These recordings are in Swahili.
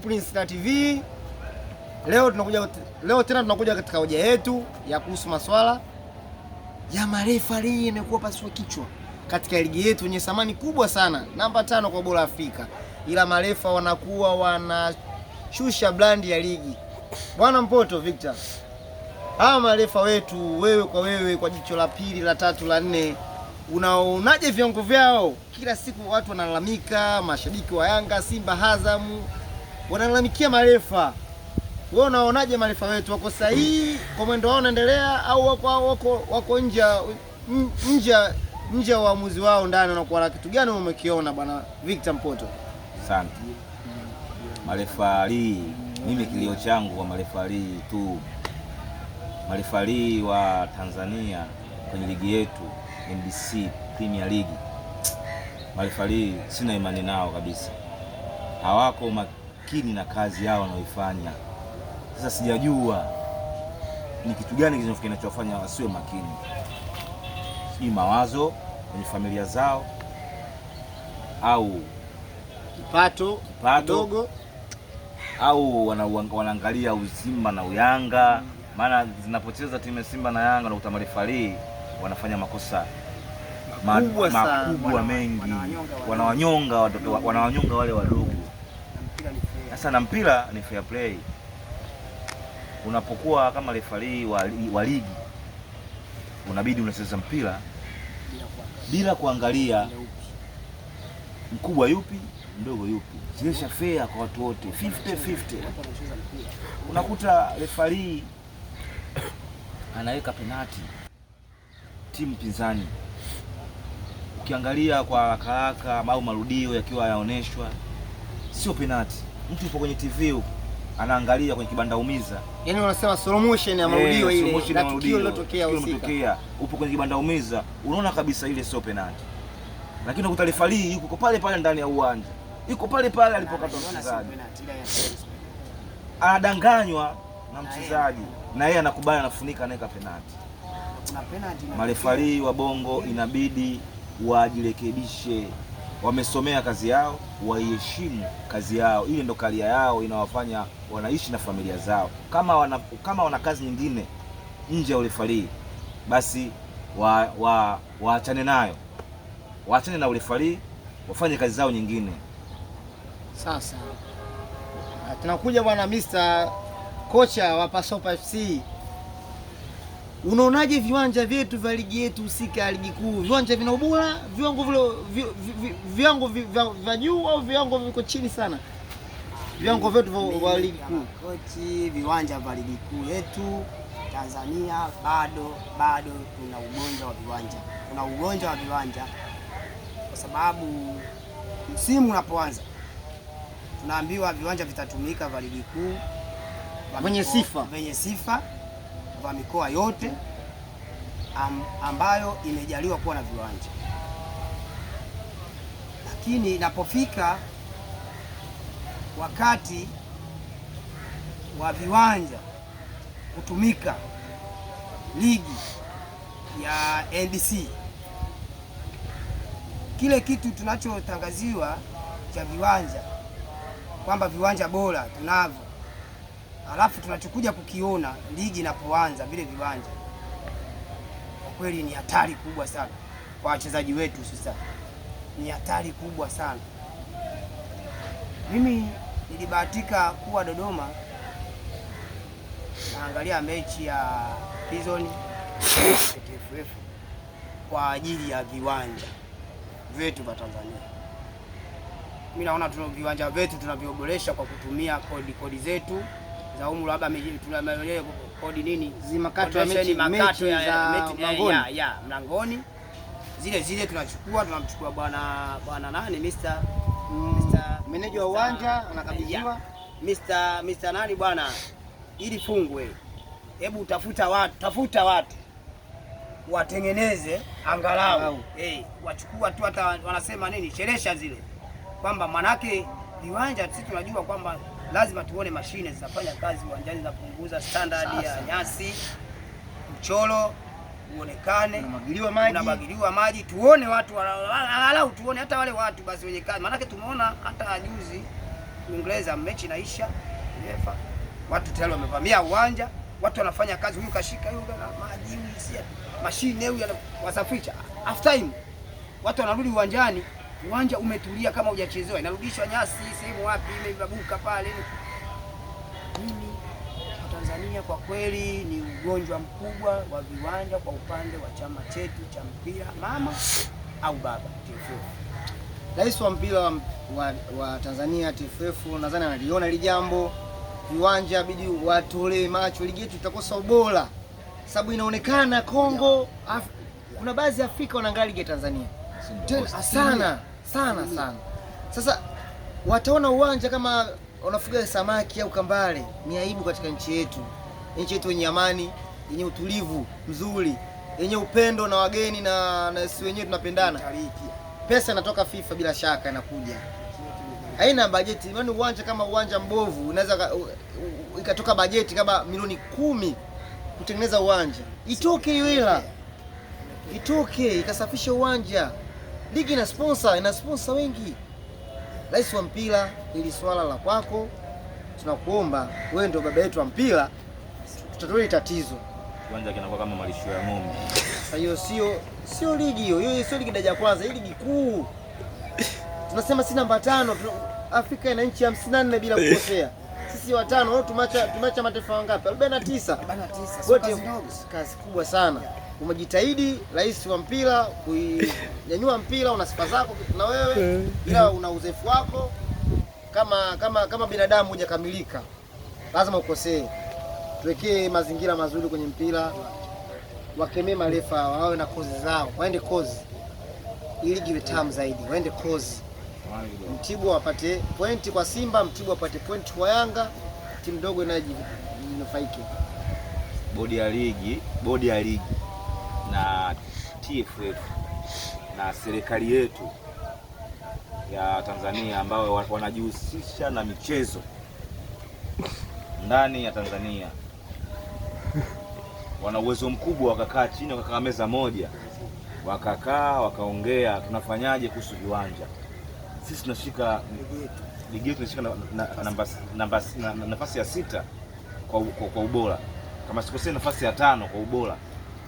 Prince na TV. Leo tena tunakuja katika hoja yetu ya kuhusu maswala ya marefari yamekuwa pasua kichwa katika ligi yetu yenye thamani kubwa sana, namba 5 kwa bora Afrika, ila marefa wanakuwa wanashusha brand ya ligi. Bwana Mpoto Victor, hawa marefa wetu, wewe kwa wewe, kwa jicho la pili, la tatu, la nne, unaonaje viwango vyao? Kila siku watu wanalalamika, mashabiki wa Yanga, Simba, Azamu wanalalamikia marefa. Wewe unaonaje marefa wetu wako sahihi kwa mwendo wao unaendelea, au wako nje ya uamuzi wao ndani wanakuwa na kitu gani umekiona bwana Victor Mpoto? Asante. Marefali, mimi kilio changu kwa marefali tu, marefali wa Tanzania kwenye ligi yetu NBC Premier League, marefali sina imani nao kabisa, hawako makini na kazi yao wanaoifanya. Sasa sijajua ni kitu gani kinachowafanya wasiwe makini, sijui mawazo kwenye familia zao au kipato kidogo au wanaangalia uzimba na uyanga. Maana zinapocheza timu ya Simba na Yanga na marefali wanafanya makosa makubwa mengi, wanawanyonga watoto, wanawanyonga wale wadogo. Sasa na mpira ni fair play. Unapokuwa kama refari wa ligi unabidi unacheza mpira bila kuangalia mkubwa yupi mdogo yupi, chezesha fair kwa watu wote 50-50. Unakuta refari anaweka penati timu pinzani, ukiangalia kwa haraka haraka au marudio yakiwa yaoneshwa, sio penati. Mtu yupo kwenye TV huko anaangalia kwenye kibanda umiza, yaani wanasema slow motion ya marudio ile na tukio lilotokea usiku, upo kwenye kibanda umiza, unaona kabisa ile sio penati, lakini unakuta refari yuko pale pale ndani ya uwanja, yuko pale pale alipokatwa mchezaji, anadanganywa na mchezaji na yeye anakubali, anafunika, anaweka penati. Marefari wa Bongo inabidi wajirekebishe, wamesomea kazi yao, waiheshimu kazi yao. Ile ndo karia yao inawafanya wanaishi na familia zao. Kama wana kazi nyingine nje ya urefari, basi waachane nayo, waachane na urefari, wafanye kazi zao nyingine. Sasa tunakuja bwana Mr. kocha wa Pasopa FC, unaonaje viwanja vyetu vya ligi yetu husika ya ligi kuu? Viwanja vina ubora, viwango vya juu au viwango viko chini sana? Viwango vyetu vya ligi kuu, kochi, viwanja vya ligi kuu yetu Tanzania bado tuna ugonjwa wa viwanja, tuna ugonjwa wa viwanja kwa sababu msimu unapoanza tunaambiwa viwanja vitatumika vya ligi kuu vyenye sifa vya mikoa yote ambayo imejaliwa kuwa na viwanja, lakini inapofika wakati wa viwanja kutumika ligi ya NBC, kile kitu tunachotangaziwa cha viwanja kwamba viwanja bora tunavyo, alafu tunachokuja kukiona ligi inapoanza vile viwanja, kwa kweli ni hatari kubwa sana kwa wachezaji wetu. Sasa ni hatari kubwa sana. Mimi nilibahatika kuwa Dodoma naangalia mechi ya Prison TFF kwa ajili ya viwanja vyetu vya Tanzania. Mimi naona tuna viwanja vyetu tunavyoboresha kwa kutumia kodi zetu za umu, labda tuna kodi nini zimakato ya mechi za mlangoni, ya mlangoni zile tunachukua, tunamchukua bwana nani Mr. Meneja wa uwanja anakabidhiwa Mr. nani bwana, ili fungwe, hebu tafuta watu watengeneze angalau wachukua tu, hata wanasema nini sheresha zile, kwamba manake viwanja sisi tunajua kwamba lazima tuone mashine zinafanya kazi uwanjani, zinapunguza standard ya nyasi, mchoro uonekane, unamwagiliwa maji, tuone watu angalau, tuone hata wale watu basi wenye kazi, maanake tumeona hata juzi Uingereza mechi inaisha, UEFA watu tayari wamevamia uwanja, watu wanafanya kazi, huyu kashika, huyu na maji, huyu si mashine, huyu wasafisha. Half time watu wanarudi uwanjani, uwanja umetulia kama hujachezewa, inarudishwa nyasi sehemu wapi imebabuka pale. Mimi kwa Tanzania kwa kweli ni ugonjwa mkubwa wa viwanja kwa upande wa chama chetu cha mpira mama au baba TFF. Rais wa mpira wa Tanzania TFF nadhani analiona hili jambo. Viwanja bidi watolee macho, ligi yetu itakosa ubora, sababu inaonekana Kongo kuna baadhi ya Afrika wanaangalia ligi ya Tanzania tena sana sana sana. Sasa wataona uwanja kama wanafuga samaki au kambale. Ni aibu katika nchi yetu, nchi yetu yenye amani, yenye utulivu mzuri, yenye upendo na wageni na sisi wenyewe tunapendana. Pesa inatoka FIFA bila shaka inakuja, haina bajeti. Yaani uwanja kama uwanja mbovu unaweza ikatoka bajeti kama milioni 10 kutengeneza uwanja, itoke hiyo hela, itoke ikasafisha uwanja. Ligi ina sponsor, ina sponsor wengi. Rais wa mpira, ili swala la kwako, tunakuomba wewe ndio baba yetu wa mpira, tutatue tatizo. Kiwanja kinakuwa kama malisho ya ng'ombe. Sasa hiyo sio ligi hiyo, hiyo sio ligi daraja kwanza, hii ligi kuu. Tunasema si namba 5, Afrika ina nchi 54 bila kukosea. Sisi watano, wao tumeacha mataifa wangapi? 49. 49, sio kazi ndogo. Kazi kubwa sana. Umejitahidi rais wa mpira kuinyanyua mpira, una sifa zako na wewe, ila una uzoefu wako. Kama binadamu hujakamilika, lazima ukosee. Tuwekee mazingira mazuri kwenye mpira, wakemee marefa wawe na kozi zao, waende kozi ili ligi iwe tamu zaidi, waende kozi. Mtibwa apate pointi kwa Simba, Mtibwa apate pointi kwa Yanga, timu ndogo inayojinufaike. Bodi ya ligi na TFF na serikali yetu ya Tanzania ambao wanajihusisha na michezo ndani ya Tanzania wana uwezo mkubwa, wakakaa chini, wakakaa meza moja, wakakaa wakaongea, tunafanyaje kuhusu viwanja. Sisi tunashika ligi yetu tunashika nafasi ya 6 kwa ubora, kama sikosei nafasi ya 5 kwa ubora,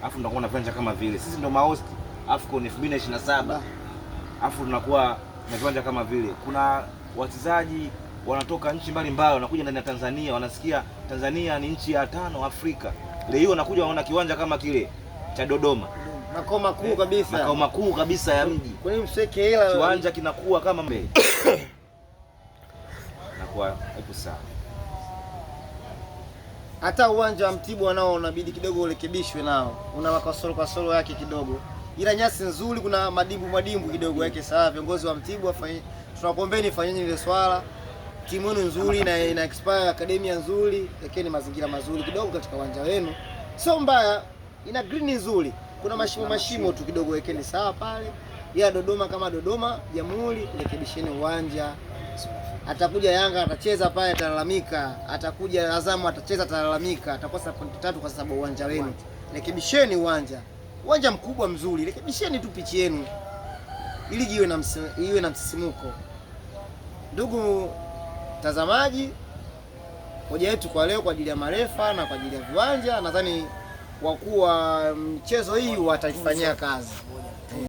alafu tunakuwa na viwanja kama vile sisi ndio mahost AFCON 2027, alafu tunakuwa na viwanja kama vile. Kuna wachezaji wanatoka nchi mbalimbali wanakuja ndani ya Tanzania, wanasikia Tanzania ni nchi ya 5 Afrika. Leo hiyo wanakuja wanaona kiwanja kama kile cha Dodoma, makao makuu kabisa, makao makuu kabisa ya mji. Kwa nini msiweke hela? Kiwanja kinakuwa kama mbele nakuwa hapo sawa. Hata uwanja wa Mtibwa nao unabidi kidogo urekebishwe, nao una makasoro kasoro yake kidogo, ila nyasi nzuri, kuna madimbu kidogo yake sawa. Viongozi wa Mtibwa tunakuombeni, fanyeni ile swala. Timu yenu nzuri na ina expire academy nzuri, lakini mazingira mazuri kidogo katika uwanja wenu sio mbaya, ina green nzuri, kuna mashimo tu kidogo, wekeni sawa pale. Ila Dodoma kama Dodoma Jamhuri, rekebisheni uwanja. Atakuja Yanga atacheza pale atalalamika, atakuja Azamu atacheza atalalamika, atakosa pointi 3 kwa sababu uwanja wenu. Rekebisheni uwanja, uwanja mkubwa mzuri, rekebisheni tu pichi yenu ili iwe na msisimuko. Ndugu mtazamaji, hoja yetu kwa leo kwa ajili ya marefa na kwa ajili ya viwanja, nadhani wakuu wa mchezo hii wataifanyia kazi.